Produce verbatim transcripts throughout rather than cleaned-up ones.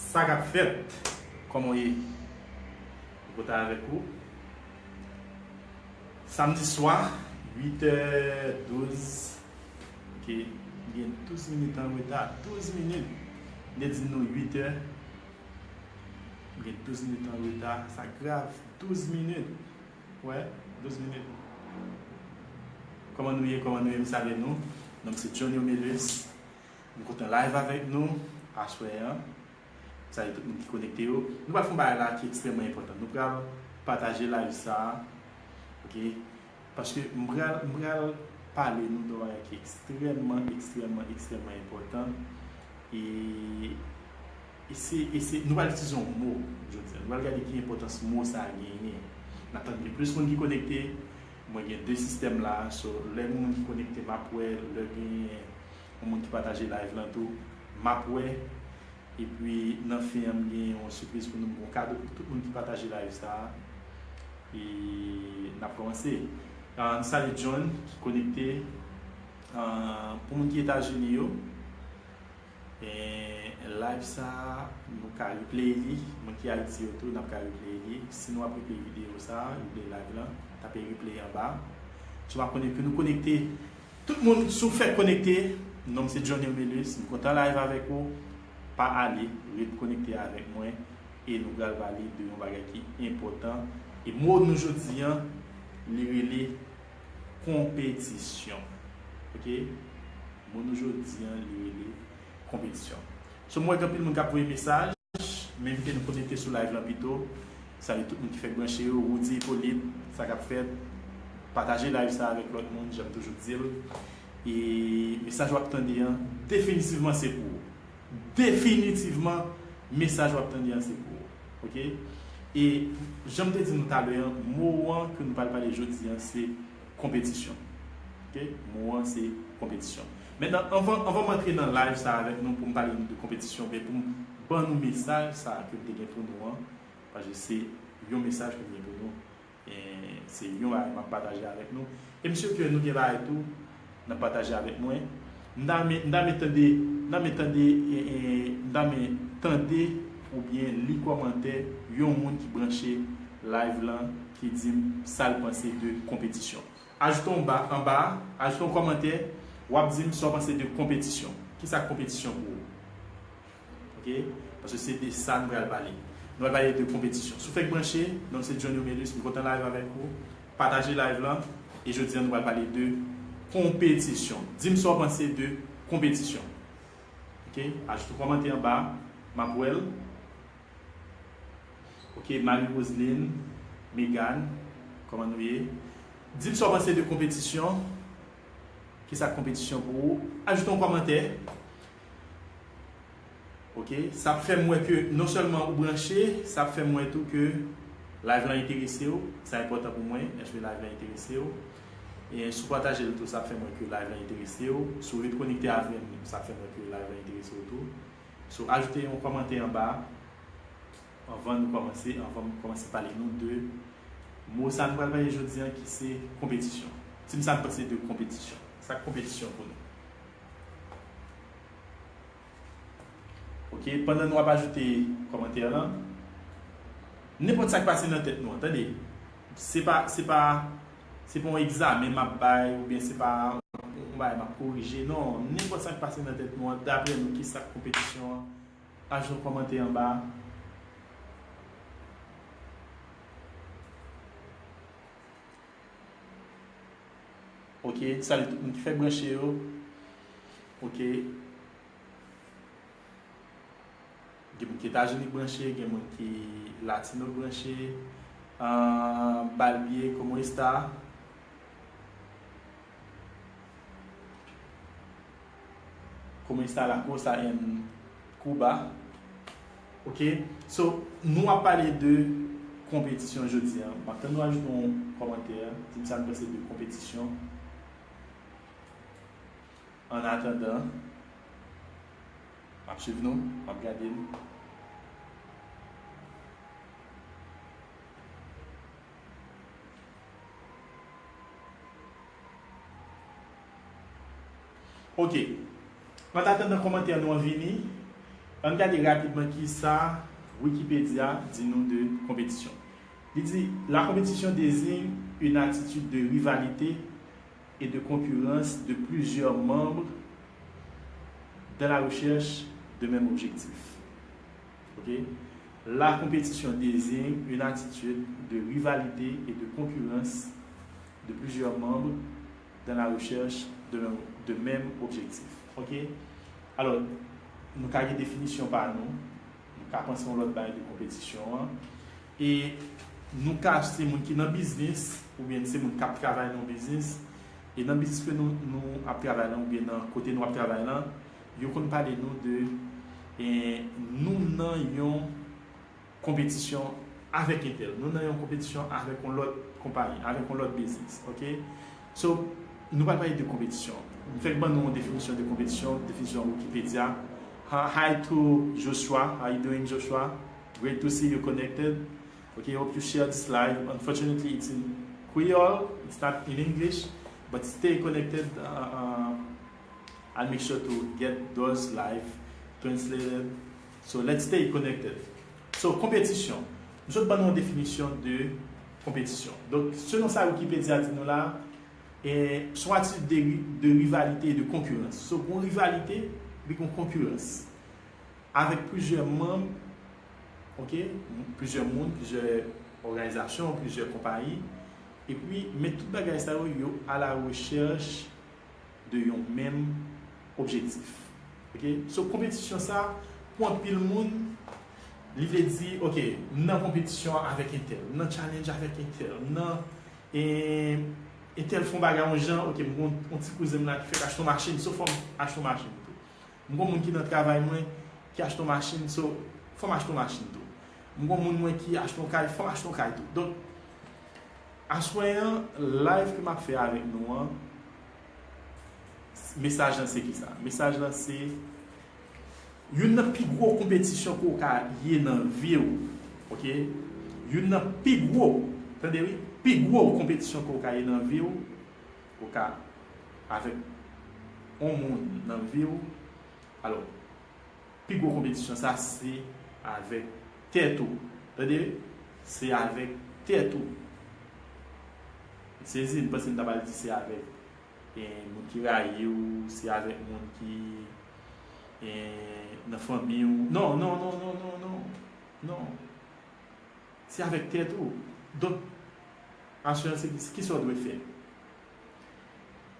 Sa k ap fèt? Kòman w ye? M kontan avèk ou. Samdi swa, uit è douz. Ok, m gen douz minit an reta. Douz minit. M te di nou uit è. M gen douz minit an reta. Sa grav. Douz minit. Wè, douz minit. Kòman nou ye? Kòman nou ye? M salye nou. Non m se Johnny Omelus. M kontan live avèk nou aswè an. M salye tout moun ki konekte yo. Nou pral fè yon bagay la ki ekstrèmman enpòtan. Nou pral pataje live sa a. Ok? Paske m pral, m pral pale nou de yon bagay ki ekstrèmman, ekstrèmman, ekstrèmman enpòtan. E, e se, e se, nou pral itilize yon mo jodi a. Nou pral gade ki enpòtans mo sa a genyen. N ap tann gen plis moun ki konekte. Mwen gen de sistèm la. So, lè gen moun ki konekte, m ap wè. Lè gen yon moun ki pataje live lan tou, m ap wè. Epi, nan fen an, m gen yon sipriz pou nou, m gen yon kado pou tout moun ki pataje live sa a. E n ap kòmanse. Ah, n salye John ki konekte. Ah, pou moun ki Etazini yo, e, live sa a, nou ka replay li. Moun ki Ayiti yo tou, n ap ka replay li. Si nou ap replay videyo sa a, replay live lan, tape replay anba. Jan m ap konnen ke nou konekte. Tout moun, si w fèk konekte, non m se Johnny Omelus, m kontan live avèk ou. Pa ale, ret konekte avèk mwen e nou pral pale de yon bagay ki enpòtan. E mo nou jodi an, li rele konpetisyon. Ok? Mo nou jodi an, li rele konpetisyon. So, m wè gen anpil moun k ap voye mesaj. M envite nou konekte sou live lan pito. Salye tout moun ki fèk branche yo. Roudy Hyppolite, sa k ap fèt? Pataje live sa avèk lòt moun, jan m toujou di l. E mesaj w ap tande an, definitivman se pou ou. Definitivman, mesaj w ap tande an se pou ou. Ok? E jan m te di nou talè an, mo an ke nou pral pale jodi an, se konpetisyon. Ok? Mo an se konpetisyon. Mentnan, anvan, anvan m antre nan live sa avèk nou pou m pale nou de konpetisyon, oubyen pou m ban nou mesaj sa ke m te gen pou nou an, paske se yon mesaj ke m gen pou nou, e se yon bagay m ap pataje avèk nou. E m si ke nou gen bagay tou n ap pataje avèk mwen. M ta renmen, m ta renmen tande, m ta renmen tande, e, e, m ta renmen tande oubyen li kòmantè yon moun ki branche live lan ki di m sa l panse de konpetisyon. Ajoute yon ba, anba, ajoute yon kòmantè, w ap di m sa w panse de konpetisyon. Kisa k konpetisyon pou ou? Ok? Paske se de sa nou pral pale. Nou pral pale de konpetisyon. Si w fèk branche, non m se Johnny Omelus, m kontan live avèk ou. Pataje live lan, e jodi an nou pral pale de konpetisyon. Di m sa w panse de konpetisyon. Ok? Ajoute yon kòmantè anba, m ap wè l. Ok, Marie Roseline, Megan, kòman nou ye? Di m sa w panse de konpetisyon. Kisa k konpetisyon pou ou? Ajoute yon kòmantè. Ok, sa ap fè m wè ke non sèlman ou branche, sa ap fè m wè tou ke live lan enterese w. Sa enpòtan pou mwen, èske live lan enterese w? E si w pataje l tou, sa ap fè m wè ke live lan enterese w. Si w ret konekte avè m, sa ap fè m wè ke live lan enterese w tou. So, ajoute yon kòmantè anba. Anvan nou kòmanse, anvan m kòmanse pale nou de mo sa nou pral pale jodi an ki se konpetisyon. Di m sa n panse de konpetisyon. Sa k konpetisyon pou nou? Ok, pandan nou ap ajoute kòmantè lan, nenpòt sa k pase nan tèt nou an, tande. Se pa, se pa, se pa yon egzamen m ap bay, oubyen se pa yon bagay m ap korije, non. Nenpòt sa k pase nan tèt nou an, daprè nou, ki sa k konpetisyon an, ajoute yon kòmantè anba. Ok, salye tout moun ki fèk branche yo. Ok. Gen moun ki Etazini branche, gen moun ki Latino branche. Ah, Balbie, ¿cómo está? ¿Cómo está la cosa en Cuba? Ok, so, nou ap pale de konpetisyon jodi an. M ap tann nou ajoute yon kòmantè, di m sa nou panse de konpetisyon. An atandan, m ap swiv nou, m ap gade nou. Ok. An atandan kòmantè nou an vini, Ann gade rapidman ki sa Wikipedya di nou de konpetisyon. Li di, la compétition désigne une attitude de rivalité et de concurrence de plusieurs membres dans la recherche de même objectif. Ok? La compétition désigne une attitude de rivalité et de concurrence de plusieurs membres dans la recherche de même, de même objectif. Ok? Alò, nou ka gen definisyon pa nou, nou ka panse yon lòt bagay de konpetisyon an. E nou ka se moun ki nan biznis, oubyen se moun k ap travay nan yon biznis. E nan biznis ke nou, nou ap travay lan, oubyen nan kote nou ap travay lan, yo konn pale nou de, e, nou nan yon konpetisyon avèk entèl. Nou nan yon konpetisyon avèk yon lòt konpayi, avèk yon lòt biznis. Ok? So, nou pral pale de konpetisyon. M fèk ban nou yon definisyon de konpetisyon, definisyon Wikipedia. Hi, hi to Joshua. How you doing, Joshua? Great to see you connected. Okay, hope you share this live. Unfortunately, it's in Creole, it's not in English, but stay connected. Uh, uh, I'll make sure to get those live translated. So let's stay connected. So, konpetisyon. M sot ban nou yon definisyon de konpetisyon. Donk, selon sa Wikipedia di nou la, e, se yon atitid de, ri- de rivalite e de konkirans. So, gon rivalite, epi gon konkirans. Avèk plizyè manm, ok, plizyè moun, plizyè òganizasyon, plizyè konpayi. Epi, men tout bagay sa yo, yo a la rechèch de yon menm objektif. Ok? So, konpetisyon sa, pou anpil moun, li vle di, ok, m nan konpetisyon avèk entèl, m nan challenge avèk entèl, m nan, e, entèl fè yon bagay yon jan, ok, m gon yon ti kouzen m la ki fèk achte yon machin, so fò m achte yon machin tou. M gon moun ki nan travay mwen, ki achte yon machin, so fò m achte yon machin tou. M gon moun mwen ki achte yon kay, fò m achte yon kay tou. Donk, aswè an, live ke m ap fè avèk nou an, mesaj lan se kisa? Mesaj lan se, youn nan pi gwo konpetisyon ke w ka ye nan vi w, ok? Youn nan pi gwo, tande wi, pi gwo konpetisyon ke w ka ye nan vi w, ou ka avèk yon moun nan vi w. Alò, pi gwo konpetisyon sa se avèk tèt ou. Tande? Se avèk tèt ou. M sezi, m panse m ta pral di se avèk, eh, moun ki rayi w, se avèk moun ki, eh, nan fanmi w. Non, non, non, non, non, non. Non. Se avèk tèt ou. Donk, aswè an se ki, ki sa w dwe fè?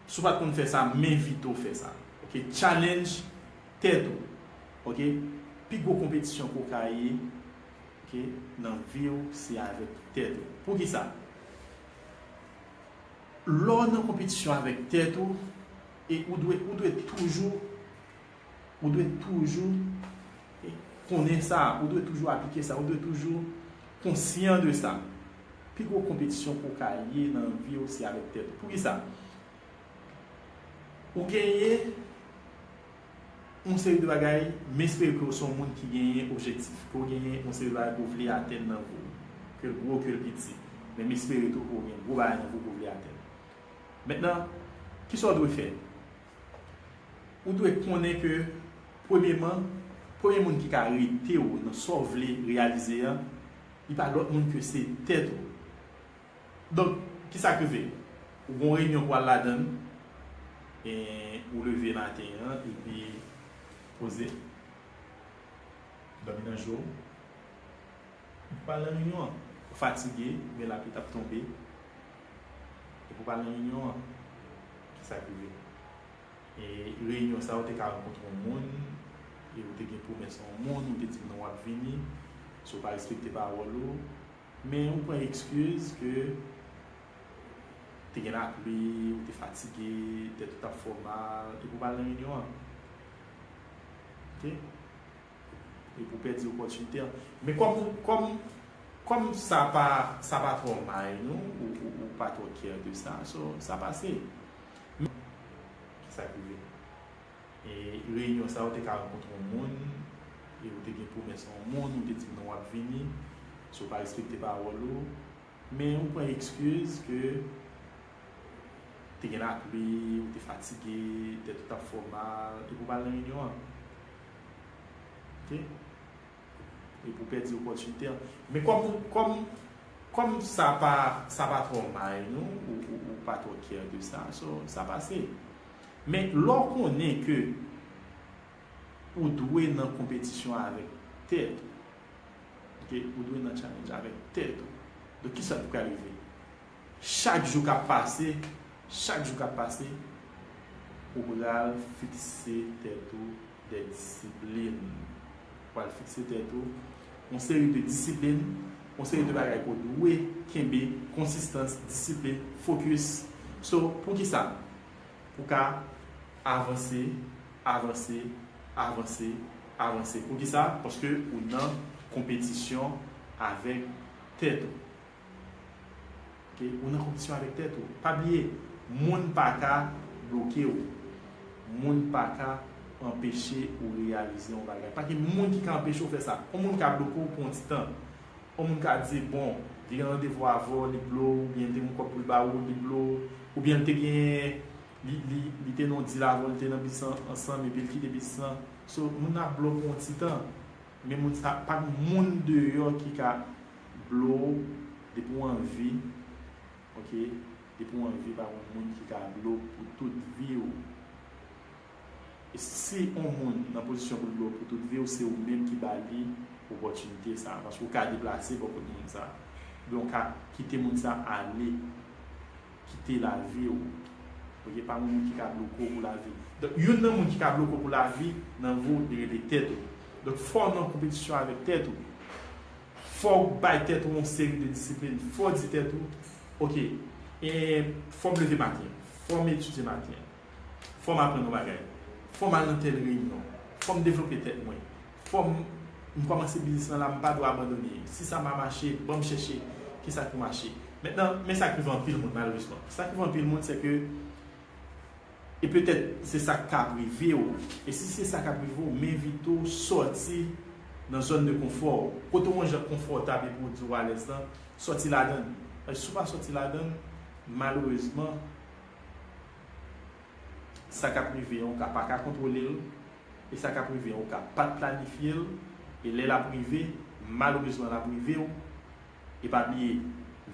Si w pa t konn fè sa, m envite w fè sa. Ok? Challenge tèt ou. Ok? Pi gwo konpetisyon ke w ka ye, ok, nan vi w, se avèk tèt ou. Poukisa? Lè w nan konpetisyon avèk tèt ou, e ou dwe, ou dwe toujou Ou dwe toujou, eh, konnen sa, ou dwe toujou aplike sa, ou dwe toujou konsyan de sa. Pi gwo konpetisyon ke w ka ye nan vi w, se avèk tèt ou. Poukisa? Ou genyen yon seri de bagay, m espere ke w se yon moun ki genyen objektif, ke w genyen yon seri de bagay ke w vle atenn nan vi w, ke l gwo, ke l piti. Men m espere tou ke w gen gwo bagay nan vi w ke w vle atenn. Mentnan, kisa w dwe fè? Ou dwe konnen ke, premyeman, premye moun ki ka rete w nan sa w vle reyalize an, li pa lòt moun ke se tèt ou. Donk, kisa k rive? Ou gon reyinyon pou al ladan l, e ou leve maten an, epi poze, dòmi nan je w. Ou pral nan reyinyon an, ou fatige, oubyen lapli t ap tonbe, epi ou pral nan reyinyon an, kisa k rive? E reyinyon sa, ou te ka rankontre yon moun, e ou te gen pwomès yon moun, ou te di l non, w ap vini, si w pa respekte pawòl ou, men ou pran ekskiz ke te gen lapli, ou te fatige, tèt ou t ap fè w mal, epi ou pral nan reyinyon an. Ok? Epi w pèdi opòtinite an. Men kòm, kòm, kòm sa pa, sa pa twò may nou, ou, ou, ou pa twò care de sa, so, sa pase. Men, kisa k rive? E reyinyon sa, ou te ka rankontre yon moun, e ou te gen pwomès yon moun, ou te di l non, w ap vini, si w pa respekte pawòl ou, men ou pran ekskiz ke te gen lapli, ou te fatige, tèt ou t ap fè w mal, epi w pa al nan reyinyon an. Ok? Epi w pèdi opòtinite an. Men kòm, kòm, kòm sa pa, sa pa twò may nou, ou, ou, ou pa twò kè de sa, so, sa pase. Men lè w konnen ke ou dwe nan konpetisyon avèk tèt ou, ok, ou dwe nan challenge avèk tèt ou. Donk, kisa k pral rive? Chak jou k ap pase, chak jou k ap pase, ou pral fikse tèt ou de disiplin. Ou pral fikse tèt ou yon seri de disiplin, yon seri de bagay ke w dwe kenbe, konsistans, disiplin, fokis. So, poukisa? Pou w ka avanse, avanse, avanse, avanse. Poukisa? Paske ou nan konpetisyon avèk tèt ou. Ok? Ou nan konpetisyon avèk tèt ou. Pa bliye, moun pa ka bloke w. Moun pa ka anpeche ou reyalize yon bagay. Pa gen moun ki ka anpeche w fè sa. Yon moun ka bloke w pou yon ti tan. Yon moun ka di, bon, li gen randevou avè w, li blo w, oubyen li te gen yon kòb pou l ba ou, li blo w, oubyen li te gen, li, li, li te nan yon deal avè w, li te nan biznis ansanm, epi l kite biznis lan. So, moun nan ap blo w pou yon ti tan. Men moun sa, pa gen moun deyò ki ka blo w depi w anvi, ok? Depi w anvi, pa gen moun ki ka blo w pou tout vi w. E si yon moun nan pozisyon pou l blo w pou tout vi w, se ou menm ki ba li opòtinite sa a, paske w ka deplase bò kot moun sa a. Oubyen w ka kite moun sa a ale, kite lavi w. Ok, pa gen moun ki ka bloke w pou lavi. Donk, youn nan moun ki ka bloke w pou lavi nan vi w, li rele tèt ou. Donk, fò w nan konpetisyon avèk tèt ou. Fò w bay tèt ou yon seri de disiplin. Fò w di tèt ou, ok, e, fò m leve maten. Fò m etidye maten. Fò m aprann yon bagay. Fò m al nan tèl reyinyon. Fò m devlope tèt mwen. Fò m, m kòmanse biznis lan la, m pa dwe abandone. Si sa pa mache, ban m chèche kisa ki mache. Mentnan, men sa k rive anpil moun, malerezman. Sa k rive anpil moun, se ke, e petèt, se sa k ap rive w. E si se sa k ap rive w, m envite w sòti nan zòn de konfò w. Kote w yon jan konfòtab epi w di w alèz lan, sòti ladan l. Paske si w pa sòti ladan l, malerezman, sa k ap rive an, ou ka pa ka kontwole l, e sa k ap rive an, ou ka pa t planifye l, e lè l ap rive, malerezman l ap rive w, e pa bliye,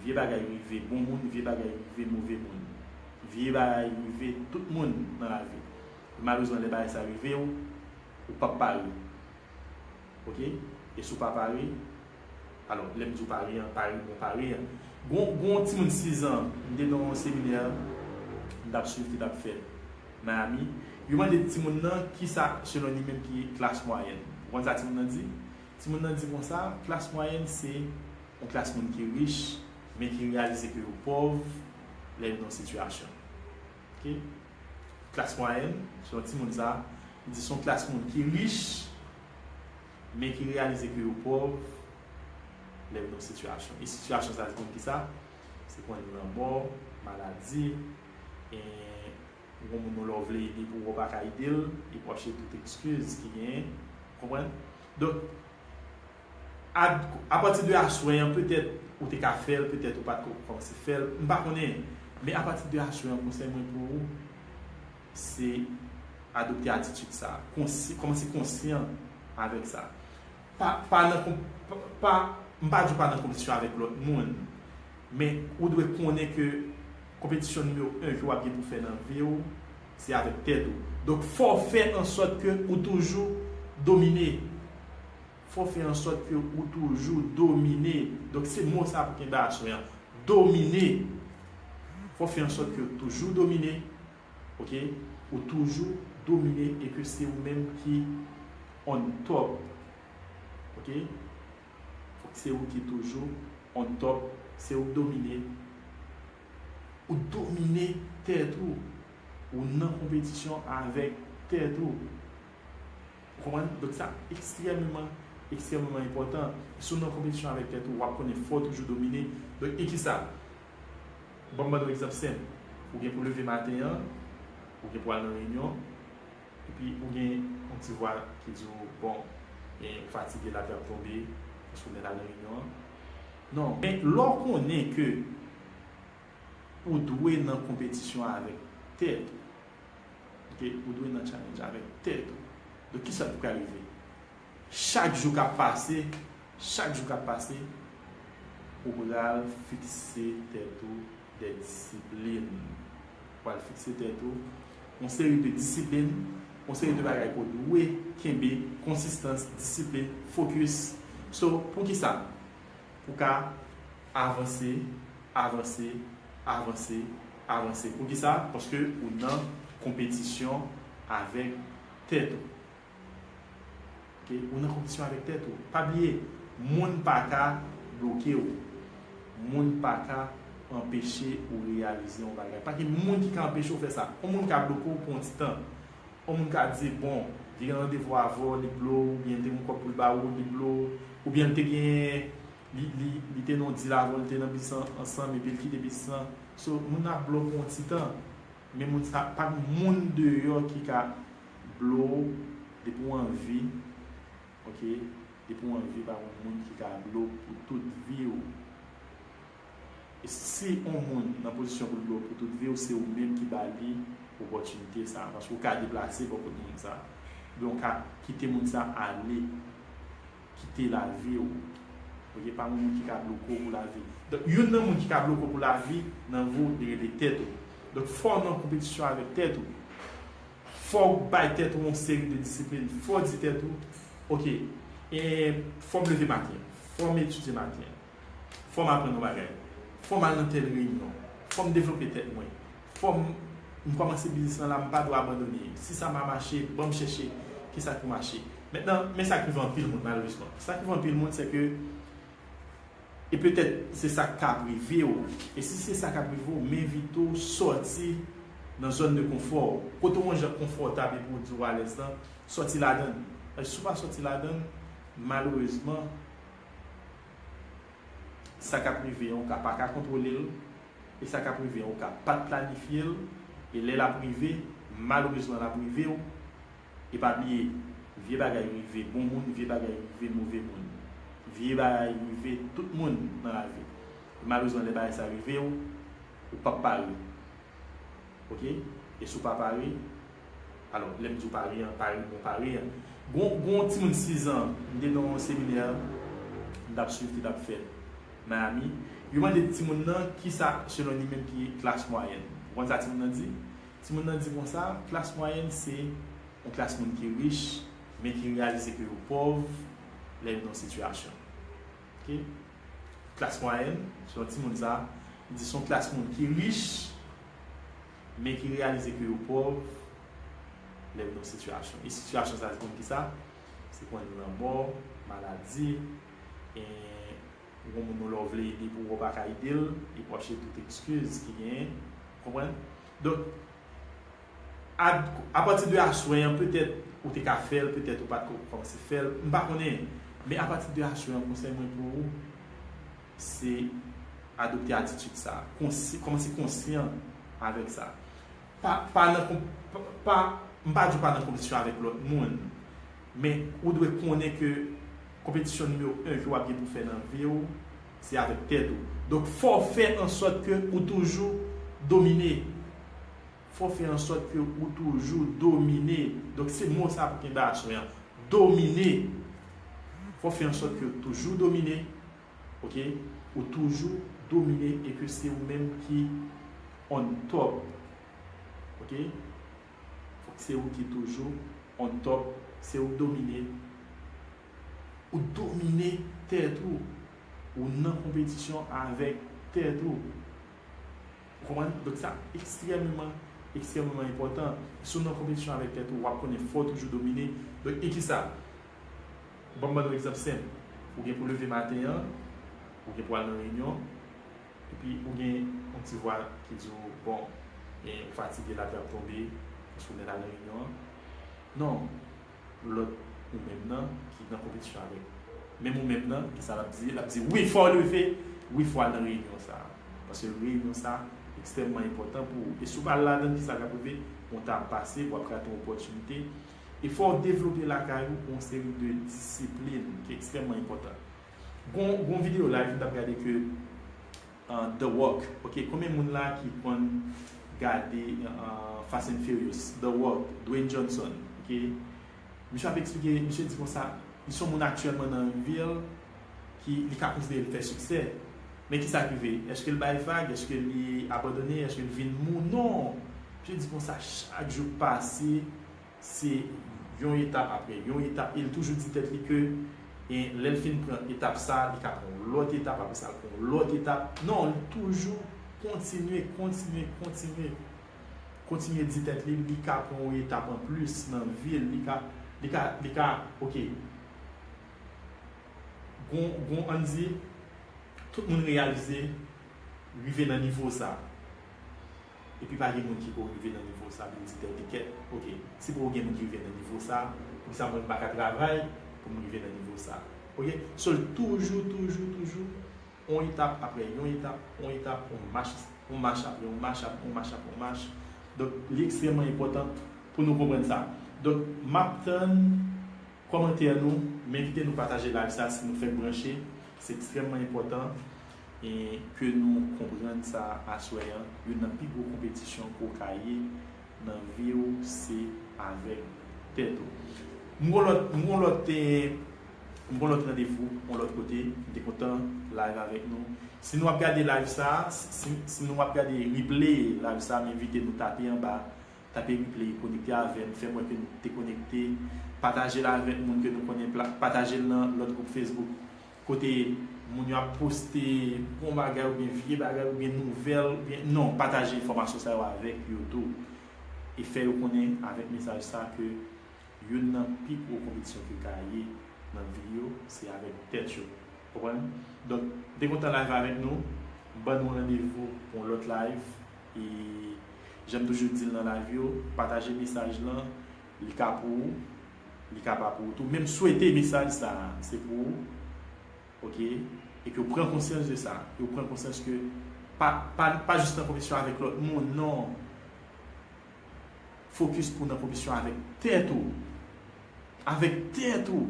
vye bagay rive bon moun, vye bagay rive move moun, vye bagay rive tout moun nan lavi. E malerezman, lè bagay sa rive w, ou p ap pare. Ok? E si w pa pare, alò, lè m di w pare an, pare bon pare an. Gon, gon timoun sis an, m te nan yon seminè, m t ap swiv ki t ap fèt Miami. Yo mande timoun nan kisa, selon li menm, ki klas mwayèn. Ou konn sa timoun nan di? Timoun nan di konsa, klas mwayèn se yon klas moun ki rich, men ki reyalize ke yo pòv lè yo nan sitiyasyon. Ok? Klas mwayèn, se yon timoun sa, li di se yon klas moun ki rich, men ki reyalize ke yo pòv lè yo nan sitiyasyon. E sitiyasyon sa, se konn kisa? Se konn lanmò, maladi, e ou gon moun nou lè w vle ede pou ou pa ka ede l, epi w ap chèche tout ekskiz ki genyen. Konprann? Donk, a, apati de aswè an, petèt ou te ka fè l, petèt ou pa t ko kòmanse fè l, m pa konnen. Men apati de aswè an, konsèy mwen pou ou, se adopte atitid sa. Konsi, kòmanse konsyan avèk sa. Pa, pa nan konp-, pa, pa, m pa di w pa nan konpetisyon avèk lòt moun, men ou dwe konnen ke konpetisyon nimewo en ke w ap gen pou fè nan vi w, se avèk tèt ou. Donk, fò w fè an sòt ke ou toujou domine. Fò w fè an sòt ke ou toujou domine. Donk, se mo sa pou kenbe aswè an. Domine. Fò w fè an sòt ke ou toujou domine. Ok? Ou toujou domine e ke se ou menm ki on top. Ok? Fòk se ou ki toujou on top. Se ou k domine. Ou domine tèt ou. Ou nan konpetisyon avèk tèt ou. Ou konprann? Donk, sa ekstrèmeman, ekstrèmeman enpòtan. Si w nan konpetisyon avèk tèt ou, w ap konnen fò w toujou domine. Donk, e kisa? Ban m ban nou egzanp senp. Ou gen pou leve maten an, ou gen pou al nan reyinyon, epi ou gen yon ti vwa ki di w, bon, e, ou fatige, lapli ap tonbe, paske w mèt al nan reyinyon an. Non, men lè w konnen ke ou dwe nan konpetisyon avèk tèt ou, ok, ou dwe nan challenge avèk tèt ou. Donk, kisa k pral rive? Chak jou k ap pase, chak jou k ap pase, ou pral fikse tèt ou de disiplin. Ou pral fikse tèt ou yon seri de disiplin, yon seri de bagay ke w dwe kenbe, konsistans, disiplin, fokis. So, poukisa? Pou ka avanse, avanse, avanse, avanse. Poukisa? Paske ou nan konpetisyon avèk tèt ou. Ok? Ou nan konpetisyon avèk tèt ou. Pa bliye, moun pa ka bloke w. Moun pa ka anpeche ou reyalize yon bagay. Pa gen moun ki ka anpeche w fè sa. Yon moun ka bloke w pou yon ti tan. Yon moun ka di, bon, li gen randevou avè w, li blow, oubyen li te gen yon kòb pou l ba ou, li blow, oubyen li te gen, li, li, li te nan yon deal avè w, li te nan biznis ansanm, epi l kite biznis lan. So, moun nan ap blow pou yon ti tan. Men moun sa, pa gen moun deyò ki ka blow depi w anvi, ok, depi w anvi, pa gen moun ki ka blow pou tout vi w. E si yon moun nan pozisyon pou l blow pou tout vi w, se ou menm ki ba li opòtinite sa a, paske w ka deplase bò kot moun sa a. Oubyen w ka kite moun sa a ale, kite lavi w. Ok, pa gen moun ki ka bloke w pou lavi. Donk, youn nan moun ki ka bloke w pou lavi, nan vi w, li rele tèt ou. Donk, fò w nan konpetisyon avèk tèt ou. Fò w bay tèt ou yon seri de disiplin. Fò w di tèt ou, ok, e, fò m leve maten an. Fò m etidye maten an. Fò m aprann yon bagay. Fò m al nan tèl reyinyon. Fò m devlope tèt mwen. Fò m, m kòmanse biznis lan la, m pa dwe abandone. Si sa pa mache, ban m chèche kisa ki mache. Mentnan, men sa k rive anpil moun, malerezman. Sa k rive anpil moun, se ke, e petèt se sa k ap rive w. E si se sa k ap rive w, m envite w sòti nan zòn de konfò w. Kote w yon jan konfòtab epi w di w alèz lan, sòti ladan l. Paske si w pa sòti ladan l, malerezman, sa k ap rive an, ou ka pa ka kontwole l, e sa k ap rive an, ou ka pa t planifye l, e lè l ap rive, malerezman l ap rive w, e pa bliye, vye bagay rive bon moun, vye bagay rive move moun, vye bagay rive tout moun nan lavi. E malerezman lè bagay sa rive w, ou p ap pare. Ok? E si w pa pare, alò, lè m di w pare an, pare bon pare an. Gon, gon timoun sis an, m te nan yon seminè, m t ap swiv, te t ap fèt Miami. Yo mande timoun nan kisa, selon li menm, ki klas mwayèn. Ou konn sa timoun nan di? Timoun nan di konsa, klas mwayèn se yon klas moun ki rich, men ki reyalize ke yo pòv lè yo nan sitiyasyon. Ok? Klas mwayèn, se yon timoun sa, li di se yon klas moun ki rich, men ki reyalize ke yo pòv lè yo nan sitiyasyon. E sitiyasyon sa, se konn kisa? Se konn lanmò, maladi, e ou gon moun ou lè w vle ede pou ou pa ka ede l, epi w ap chèche tout ekskiz ki genyen, konprann? Donk, a, apati de aswè an, petèt ou te ka fè l, petèt ou pa t ko kòmanse fè l, m pa konnen. Men apati de aswè an, konsèy mwen pou ou, se adopte atitid sa a. Konsi-, kòmanse konsyan avèk sa. Pa, pa nan konp-, pa, pa, m pa di w pa nan konpetisyon avèk lòt moun, men ou dwe konnen ke konpetisyon nimewo en ke w ap gen pou fè nan vi w, se avèk tèt ou. Donk, fò w fè an sòt ke ou toujou domine. Fò w fè an sòt ke ou toujou domine. Donk, se mo sa pou kenbe aswè an. Domine. Fò w fè an sòt ke ou toujou domine. Ok? Ou toujou domine e ke se ou menm ki on top. Ok? Fòk se ou ki toujou on top. Se ou k domine. Ou domine tèt ou. Ou nan konpetisyon avèk tèt ou. Ou konprann? Donk, sa ekstrèmeman, ekstrèmeman enpòtan. Si w nan konpetisyon avèk tèt ou, w ap konnen fò w toujou domine. Donk, e kisa? Ban m ban nou egzanp senp. Ou gen pou leve maten an, ou gen pou al nan reyinyon, epi ou gen yon ti vwa ki di w, bon, men ou fatige, lapli ap tonbe, paske ou mèt al nan reyinyon an. Non, lòt ou menm nan ki nan konpetisyon avèk menm ou menm nan, kisa l ap di? L ap di, wi, fò w leve, wi, fò w al nan reyinyon sa a. Paske reyinyon sa a ekstrèmman enpòtan pou ou. E si w pa al ladan l, kisa k ap rive? Yon tan ap pase, w ap rate yon opòtinite. E fò w devlope lakay ou yon seri de disiplin ki ekstrèmman enpòtan. Gon, gon videyo live m t ap gade ke, uh, The Rock. Ok, konbyen moun la ki konn gade, uh, Fast and Furious? The Rock, Dwayne Johnson. Ok, misye ap eksplike, misye di konsa, Li se yon moun aktyèlman nan vi l ki li ka konsidere l fè siksè. Men ki sa k rive? Èske l bay vag? Èske li abandone? Èske l vin mou? Non! Misye di konsa, chak jou k pase, se yon etap apre yon etap. E l toujou di tèt li ke, e lè l fin pran etap sa, li ka pran yon lòt etap, apre sa, l pran yon lòt etap. Non, li toujou kontinye, kontinye, kontinye. Kontinye di tèt li, li ka pran yon etap anplis nan vi l. Li ka, li ka, li ka, oke. Gon, gon, ann di, tout moun reyalize, rive nan nivo sa. Epi pa gen moun ki ko rive nan nivo sa, vin di tèt li kèt, oke, si poko gen moun ki rive nan nivo sa, poukisa mwen m pa ka travay pou m rive nan nivo sa? Oke? So, l toujou, toujou, toujou, yon etap apre yon etap, yon etap, yon mach, yon mach apre yon mach, ap- yon mach apre yon mach. Donk, li ekstrèmman enpòtan pou nou konprann sa. Donk, m ap tann kòmantè nou, m envite nou pataje live sa si nou fèk branche. Se ekstrèmman enpòtan e ke nou konprann sa aswè an. Youn nan pi gwo konpetisyon ke w ka ye nan vi w, se avèk tèt ou. M gon lòt, m gon lòt, eh, m gon lòt randevou, yon lòt kote. M te kontan live avèk nou. Si nou ap gade live sa, si, si nou ap gade replay live sa, m envite nou tape anba, tape replay, konekte avè m, fè m wè ke nou te konekte, pataje l avèk moun ke nou konnen, pla- pataje l nan lòt gwoup Facebook. Kote moun yo ap poste bon bagay oubyen vye bagay oubyen nouvèl, oubyen, non, pataje enfòmasyon sa yo avèk yo tou. E fè yo konnen avèk mesaj sa ke youn nan pi gwo konpetisyon ke ka ye nan vi yo, se avèk tèt yo. Konprann? Donk, m te kontan live avèk nou. M ban nou randevou pou yon lòt live. E jan m toujou di l nan live yo, pataje mesaj lan, li ka pou ou, li ka pa pou ou tou. Men m swete mesaj sa a, se pou ou, oke? E ke w pran konsyans de sa, ke w pran konsyans ke pa, pa, pa jis nan konpetisyon avèk lòt moun, non. Fokis pou w nan konpetisyon avèk tèt ou. Avèk tèt ou.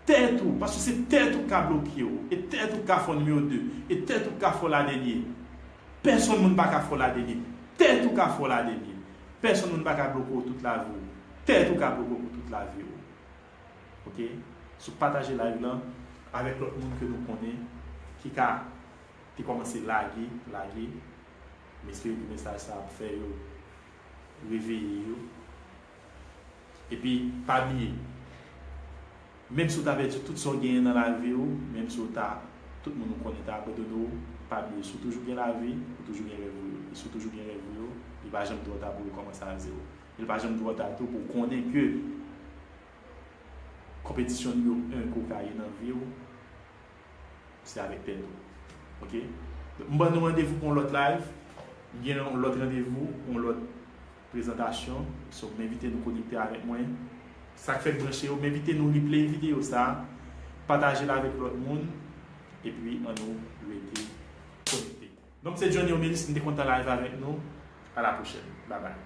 Tèt ou. Paske se tèt ou k ka bloke w. E tèt ou k ka fè w nimewo de. E tèt ou k ka fè w ladènye. Pèsonn moun pa ka fè w ladènye. Tèt ou ka fè w ladènye. Pèsonn moun pa ka bloke w tout lavi w. Tèt ou ka bloke w pou tout lavi w. Oke? So pataje live lan avèk lòt moun ke nou konnen ki ka te kòmanse lage, lage. M espere ke mesaj sa ap fè yo reveye yo. Epi, pa bliye, menm si w ta pèdi tout sa w genyen nan lavi w, menm si w ta, tout moun ou konnen ta abandone w, pa bliye, si w toujou gen lavi, ou toujou gen rèv ou yo. E si w toujou gen rèv ou yo, li pa janm twò ta pou w rekòmanse a zewo. E li pa janm twò ta tou pou w konnen ke konpetisyon nimewo en ke w ka ye nan vi w, se avèk tèt ou. Oke? Donk, m ban nou randevou pou yon lòt live. M gen yon lòt randevou pou yon lòt prezantasyon. So, m envite nou konekte avèk mwen. Sa k fèk branche yo, m envite nou replay videyo sa a, pataje l avèk lòt moun, epi ann nou rete konekte. Non m se Johnny Omelis, m te kontan live avèk nou. A la pwochèn. Babay.